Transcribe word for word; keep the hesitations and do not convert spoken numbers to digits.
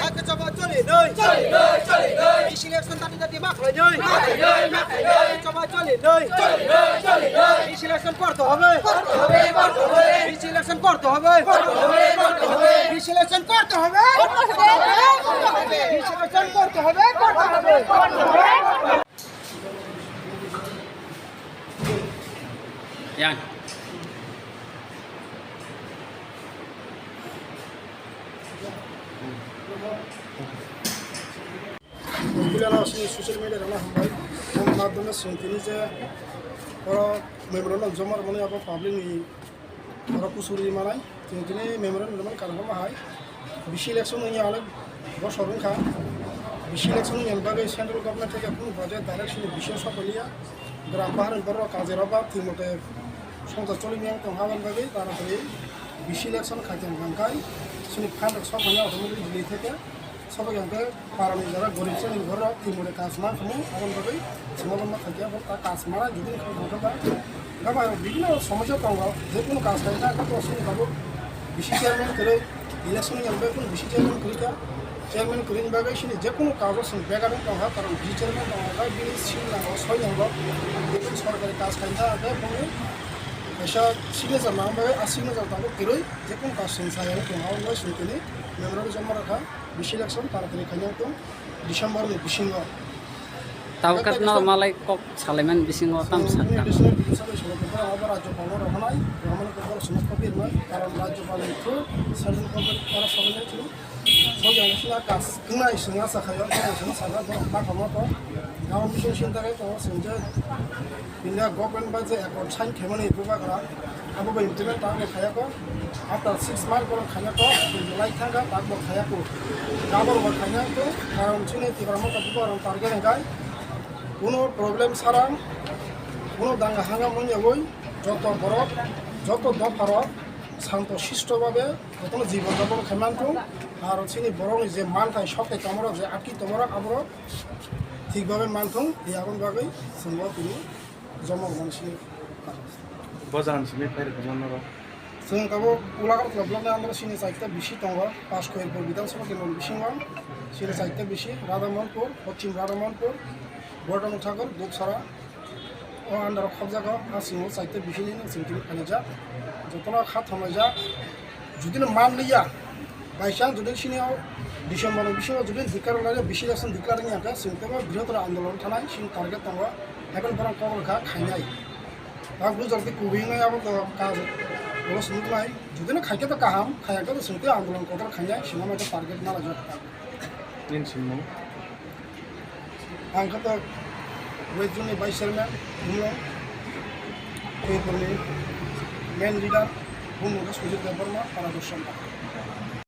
Hakhe choba choli noi. Choli noi, choli noi. Bisi election dati dati ma khlai noi. Ma khlai noi, ma khlai noi. Hakhe choba choli noi. Choli noi, choli noi. Bisi election korte hobe. Korte hobe, korte hobe. Bisi election korte hobe. Korte hobe, korte hobe. Bisi election korte hobe. Korte hobe, korte hobe. Bisi election korte hobe, korte hobe. Korte hobe. Yang. Puilano chini social media rokno hambai. Omo madhyome chwng tini je oro memorandum joma rwmani abo public ni oro kuchuk rwi manai. Chwng tini memorandum rwmani karon omo hai. Bisi election wngya onek bosor wngkha. Bisi election wngya bagwi central government theke kunu budget direction ni bisi sokoliya. Gram bahar ni borok kajero ba twi mote songcha choli miyang tong habani bagwi taratari bisi election khaikha hwnkhai chini phan rok sokmani automatic delay theke. Sobo yang ke para ni jara gorib sani borok twi mote kaj ma khamu aboni bagwi chwng ma khaikha bo ta kaj ma jodi ni khamu kha ba. Gama bibhinno somosya tongo, je kunu kaj khaikha kha to sini tabuk bisi chairman kwrwi, election ni bagwi kunu bisi chairman kwrwi kha. Chairman kwrwini bagwi sini je kunu kajo chwng begar wng tongkha, karon bisi chairman tongkha, bini sil nango, soi nango, je kunu sorkari kaj khaikha khe bini kaisa signature nang bagwi a signature tabuk kwrwi je kunu kaj chwng saya wng tongkha, omo chwng tini memorandum joma rwkha, bisi election taratari khaina wng tong December ni bisingo. Tabuk khe no malai kok salaimani bisingo tam sakha. Additional bill sabai solo khe borok abo rajyopal no rohornai, rohormani khe borok sumut kok birnai, karon rajyopal ni through central government oro sabai nai through. Soja ni sina kas wngnai swnga sakha yo, soja sina sakha borok ma thangma kok. Gao bising sinta khe tongo swngjak. India government bai je accord sign khaimani bubagra, abo bai implement ta abo khayako. After six month borok khayako, lai thangka, tak bo khayako. Gabor bo khayako, karon chini Tipra Motha bubagra target hwnkhe, kuno problem sarang, kuno danga hanga manya oi, joto borok, joto dopha rok, santo sisto babe, jotono jibon japon khai manthung, aro chini borok ni je manthai sok tei tongmorok je atki tongmorok aborok thik babe manthung, tei aboni bagwi chwng bo tini. Joma rwmani simi. Bo jagan simi phai rwkha mano rok. Chwng tabuk Ulagartala block ni under sini chaita bisi tongo, Paskhoirpur Bidhan Sabha kendro ni bisingo sini chaita bisi, Radhamonpur, Poschim Radhamonpur, Borthaman Thakur, Dupsara, o under o khobjago, a singo chaita bisi ni nwng chwng tini phainijak. Jotono kha thomlaijak. Judino manliya, by chance judi sini o December ni bisingo judi declare lainai, bisi election declare wngya khe, chwng teibo bihotoro andolon thanai, chini target tongo, haikhe borok kok rwkha khainai. Bak bujor tei kubui wngnai abo to kaj ulo swnuknai, judino khaikhe to kaham, khayakhe to chwng tei andolon kotor khainai, chwngno target nalaijak. Nini swngmung? Ang khe to West Zone ni Vice Chairman, Humlong, Tripura ni main leader, bumo khe Sujit Debbarma, Para Dushan.